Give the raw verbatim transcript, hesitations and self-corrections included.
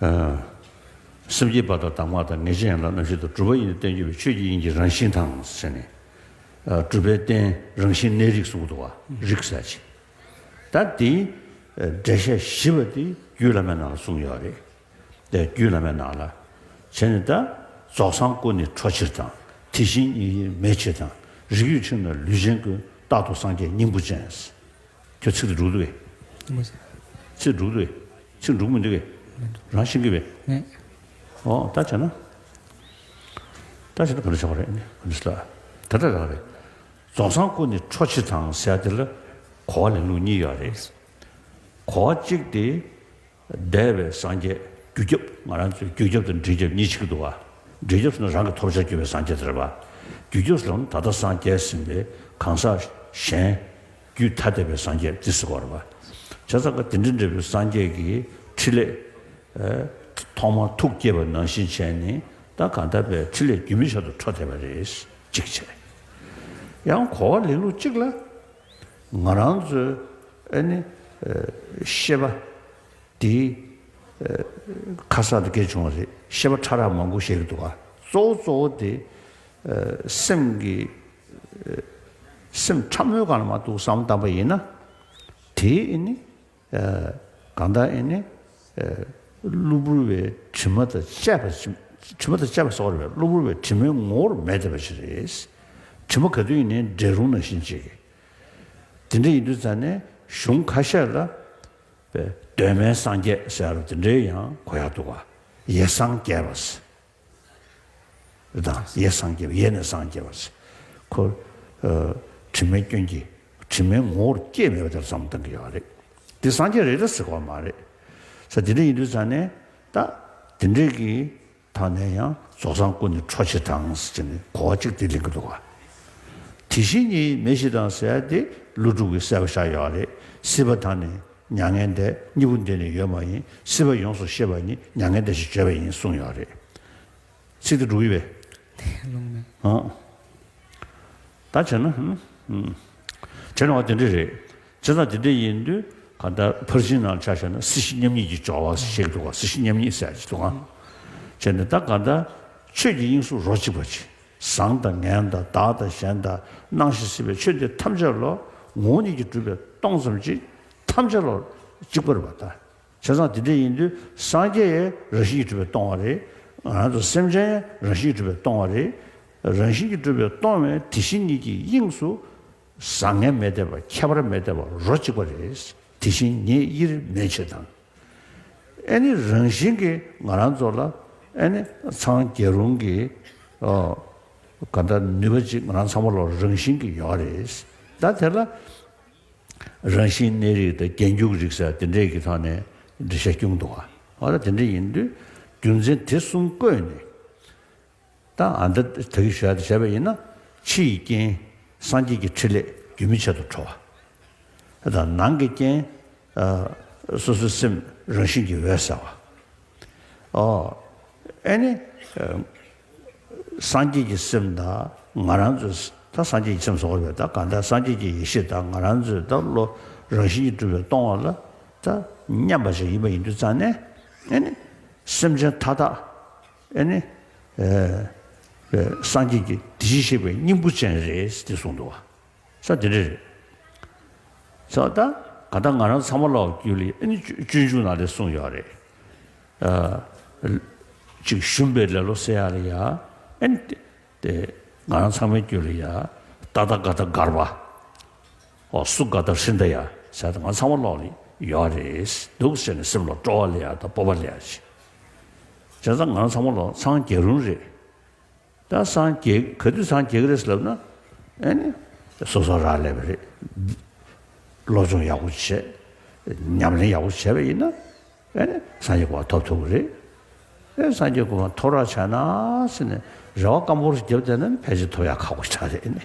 ཨ། སེམས་བསྐྱེད་པ་དང་གདམས་ངག་དང་། ངེས་འབྱུང་ཡན་ལག་རྣམ་བཞི་དང་། སྒྲུབ་པ་ཡིན་ཏེ་བསྟན་བཅོས་པའི། ཆོས་ཀྱི་དབྱིངས་ཀྱི་རང་བཞིན་དང་ཟེར་ནས། ཨ། སྒྲུབ་པའི་རྟེན་རང་བཞིན་གནས་རིགས་གསུངས་འདུག་བ། རིགས་ཟེར་ཅིག་ད་དེའི་འགྲེལ་བཤད་ཞིབ་པ་དེ་རྒྱུད་བླ་མའི་ནང་ལ་གསུངས་ཡོད་རེད། དེ་རྒྱུད་བླ་མའི་ནང་ལ། བྱས་ནས་ད། རྫོགས་སངས་སྐུ་ནི་འཕྲོ་ཕྱིར་དང་། དེ་བཞིན་ཉིད་དབྱེར་མེད་ཕྱིར་དང་། རིགས་ཡོད་ཕྱིར་ན་ལུས་ཅན་ཀུན། རྟག་ཏུ་སངས་རྒྱས་སྙིང་པོ་ཅན། ཁྱོད་ཚིག་དེ་འགྲུབ་འདུག་གས། མ་ཟད། ཚིག་འགྲུབ་འདུག་གས། ཚིག་འགྲུབ་མི་འདུག་གས། མི་འདུག་རང་ཤེས་ཀྱི་བས། མེད། ཨོ་ད་བྱས་ན། ད་བྱས་ན་ག་འདྲ་བྱ་བ་རེད། ནི་ག་འདྲ་ཞིག་ལ། ད་ལྟ་རང་རེད། རྫོགས་སངས་སྐུ་ནི་འཕྲོ་ཕྱིར་དང་ཟེར་དེ་ལ། གོ་བ་ལེན་ལུགས་གཉིས་ཡོད་རེད། གོ་བ་གཅིག་དེ། འདས་པའི་སངས་རྒྱས་རྒྱུ་ཁྱབ། ང་རང་ཚོའི་རྒྱུ་ཁྱབ་དང་འབྲས་ཁྱབ་གཉིས་ཕྱེ་གི་འདུག་བ། འབྲས་ཁྱབ་ཟེར་ན་རང་གི་ཐོབ་བྱར་གྱུར་པའི་སངས་རྒྱས་དེ་རེད་བ། རྒྱུ་ཁྱབ་ཟེར་ན་ད་ལྟ་སངས་རྒྱས་ཟིན་པའི་གང་ཟག་གཞན། རྒྱུད་ཐ་དད་པའི་སངས་རྒྱས་དེ་ཟེར་བ་རེད་བ། བྱས་ཙང་ཀ་དེ་འདྲ་འདྲ་བའི་སངས་རྒྱས་ཀྱི་ཕྲིན་ལས། ཨེ། ཐོག་མར་ཐུགས་བསྐྱེད་པ་ནང་བཞིན་བྱས་ནས་ད་གང་ལྟར་པའི་ཕྲིན་ལས་རྒྱུན་མི་ཆད་དུ་འཕྲོ་བསྡད་པ་རེད། གཅིག་བྱས། ཡང་གོ་བ་ལེན་ལུགས་གཅིག་ལ། ང་རང་ཚོའི་ཨེ་ནི། ཨེ། ཤེས་པ། དེ། ཨེ། ཁ་གསལ་དུ་སྐད་བྱུང་བ་རེད། ཤེས་པ་ཕྲ་རགས་མང་པོ་བཤད་ཀྱི་འདུག་ག་གཙོ་བོ་གཙོ་བོ་དེ། ཨེ། སེམས་ཀྱི། ཨེ། སེམས་ཕྲ་མོའི་སྒང་ལ་མ་གཏོགས་བསམ་བློ་བཏང་པ་ཡིན་ན། དེ་ཨེ་ནི། ཨེ། གང་ལྟར་ཨེ་ནི། ཨེ། གློ་བུར་བའི་དྲི་མ་དང་བཅས་པ་ཅིག་དྲི་མ་དང་བཅས་པ་སོགས་རེད་པས། གློ་བུར་བའི་དྲི་མའི་ངོ་བོར་མེད་བསྡད་པ་ཞིག་རེད། དྲི་མ་ག་དུས་ཡིན་ནའི་འབྲས་རུང་ནང་བཞིན་ཅིག་དེ་འདྲ་ཡིན་དུས་ཙང་ནས་གཞུང་ཁ་ཤས་ལ། པའི་གདོད་མའི་སངས་རྒྱས་ཟེར་བ་དེ་འདྲའི་ཡང་གོ་ཡག་འདུག་ག་ཡེ་སངས་རྒྱས་པ་ཟེར། དང་ཡེ་སངས་རྒྱས་པ། ཡེ་ནས་སངས་རྒྱས་པ་ཟེར། ཁོ། ཨ། དྲི་མའི་སྐྱོན་གྱིས། དྲི་མའི་ངོ་བོར་སྐྱེས་མེད་པ་དེར་བསམ་བློ་གཏང་གི་ཡོད་རེད། འདི་སངས་རྒྱས་རེད་ད་ཟེར་གོ་མ་རེད། ས་དེ་འདྲ་ཡིན་དུས་ཙང་ནས་ད། དེ་འདྲའི་གི་ཐོག་ནས་ཡང་རྫོགས་སངས་སྐུ་ནི་འཕྲོ་ཕྱིར་དང་ཟེར་ནས་གོ་བ་གཅིག་དེ་ལེན་གྱི་འདུག་ག་དེ་བཞིན་ཉིད་མེད་ཕྱིར་དང་ཟེར་ཡ་དེ་ཀླུ་སྒྲུབ་ཀྱི་གསལ་བ་ཤར་ཡོད་རེད། སྲིད་པ་དང་ནི་མྱ་ངན་འདས། གཉིས་པོ་འདི་ནི་ཡོད་མ་ཡིན། སྲིད་པ་ཡོངས་སུ་ཤེས་པ་ཉིད། མྱ་ངན་འདས་ཞེས་བརྗོད་པ་ཡིན་གསུངས་ཡོད་རེད། ཚིག་དེ་འགྲུབ་ཀྱི་བས། ལོང་མེད། ཨང་། ད་བྱས་ན། ཧུམ། ཧུམ། བྱས་ན་བ་དེ་འདྲ་རེད། བྱས་ཙང་དེ་འདྲ་ཡིན་དུས་གང་ལྟར་ཕར་ཕྱིན་ནང་ཆ་བཞག་ན་སྲིད་ཞི་མཉམ་ཉིད་ཀྱི་སྦྱོར་བ་ཞིག་འདུག་ག་སྲིད་ཞི་མཉམ་ཉིད་ཟེར་ཡ་ཞིག་འདུག་ག་བྱས་ནས་ད་གང་ལྟར་ཆོས་ཀྱི་དབྱིངས་སུ་རོ་གཅིག་པ་ཅིག་བཟང་དང་ངན་དང་བདག་དང་གཞན་དང་སྣང་ཞིང་སྲིད་པའི་ཆོས་འདི་ཐམས་ཅད་ལ་ངོ་བོ་ཉིད་ཀྱིས་གྲུབ་པས་སྟོང་ཙམ་ཅིག་ཐམས་ཅད་ལ་གཅིག་པ་རེད་པ་ད། བྱས་ཙང་དེ་འདྲ་ཡིན་དུས་སངས་རྒྱས་ཡང་རང་བཞིན་གྱིས་གྲུབ་པས་སྟོང་བ་རེད། ང་རང་ཚོ་སེམས་ཅན་ཡང་རང་བཞིན་གྱིས་གྲུབ་པས་སྟོང་བ་རེད། རང་བཞིན་གྱིས་གྲུབ་པས་སྟོང་བའི་དེ་བཞིན་ཉིད་ཀྱི་དབྱིངས་སུ་བཟང་ངན་མེད་བསྡད་པ། ཁྱད་པར་མེད་བསྡད་པ། རོ་གཅིག་པ་རེད། དེ་བཞིན་ཉིད་དབྱེར་མེད་ཕྱིར་དང་། ཨེ་ནི་རང་བཞིན་གྱིས་ང་རང་ཚོ་ལ་ཨེ་ནི་སངས་རྒྱས་རུང་གི། ཨོ། ག་འདྲ་ནུས་པ་ཅིག་ང་རང་ཚང་མ་ལ་རང་བཞིན་གྱིས་ཡོད་རེད། ད་དེ་ལ། རང་བཞིན་གནས་རིགས་དང་རྒྱན་གྱུར་རིགས་ཟེར་དེ་འདྲས་ཀྱི་ཐོག་ནས་འགྲེལ་བཤད་སྐྱོན་འདུག་ག་འོ་ད་དེ་འདྲས་ཡིན་དུས་རྒྱུ་མཚན་དེ་གསུམ་བཀོད་ནས། ད་ཨ་ད་ད་གི་ཞུ་ཡ་དེ་བྱས་པ་ཡིན་ན། ཕྱི་ཡི་རྐྱེན་སངས་རྒྱས་ཀྱི་ཕྲིན་ལས་རྒྱུན་མི་ཆད་དུ་འཕྲོ་བ། ད་ནང་གི་རྐྱེན། ཨ། སོ་སོའི་སེམས་རང་བཞིན་གྱིས་འོད་གསལ་བ། ཨོ། ཨེ་ནི། ཨ། སངས་རྒྱས་ཀྱི་སེམས་དང་ང་རང་ཚོའི་ད་སངས་རྒྱས་ཀྱི་སེམས་སོགས་རེད། ད་གང་ལྟར་སངས་རྒྱས་ཀྱི་ཡེ་ཤེས་དང་ང་རང་ཚོའི་ད་བློ་རང་བཞིན་གྱིས་གྲུབ་པས་སྟོང་བ་ལ་ད་མཉམ་པ་ཞིག་ཡིན་པ་ཡིན་དུས་ཙང་ནས། ཨེ་ནི། སེམས་ཅན་མཐའ་དག་ཨེ་ནི། ཨེ། སངས་རྒྱས་ཀྱི་དེ་བཞིན་གཤེགས་པའི་སྙིང་པོ་ཅན་རེད་ཟེར་གསུངས་འདུག་བ། ས་དེ་འདྲ་རེད། ས་ད་ག་ད་ང་རང་ཚང་མ་ལོག་རྒྱུད་ལ་ཨེ་ནི་སྤྱོད་སྤྱོད་འཇུག་ནང་ལ་གསུངས་ཡོད་རེད། ཨ། ཅིག་ཞུམ་པའི་ལེ་ལོ་ཟེར་ཡ་ལ་ཡ། ཨེ་ནི་དེ་དེ་ང་རང་ཚང་མའི་རྒྱུད་ལ་ཡ། ཏ་ད་ག་ད་གརྦྷ། ཨོ་སུ་ག་ད་ཧྲི་ད་ཡ་ཟེར་ད་ང་ཚང་མ་ལོག་ལ་ཡོད་རེད་འདུག་ཟེར་ནས་སེམས་ལ་སྤྲོ་བ་ལེན་ཡ་དང་སྤོབས་པ་ལེན་ཡ་ཞིག་བྱས་ཙང་ང་རང་ཚང་མ་ལོག་སངས་རྒྱས་རུང་རེད། ད་སངས་རྒྱས་ག་དུས་སངས་རྒྱས་ཀྱི་རེད་ཟེར་ལབ་ན། ཨེ་ནི། སོ་སོ་རག་ལས་པ་རེད། སློབ་སྦྱོང་ཡག་པོ་བྱས། ཉམས་ལེན་ཡག་པོ་བྱས་པ་ཡིན་ན། ཨེ་ནི་སངས་རྒྱས་གོ་འཕང་ཐོབ་ཐུབ་ཀྱི་རེད། ཨེ་སངས་རྒྱས་གོ་འཕང་ཐོབ་རོགས་བྱས་ན་ཟེར་ནས་རེ་བ་སྐམ་པོ་རེ་བརྒྱབ་བསྡད་ན་ཕལ་ཆེར་ཐོབ་ཡག་ཁག་པོ་ཆགས་རེད། ཨེ་ནི།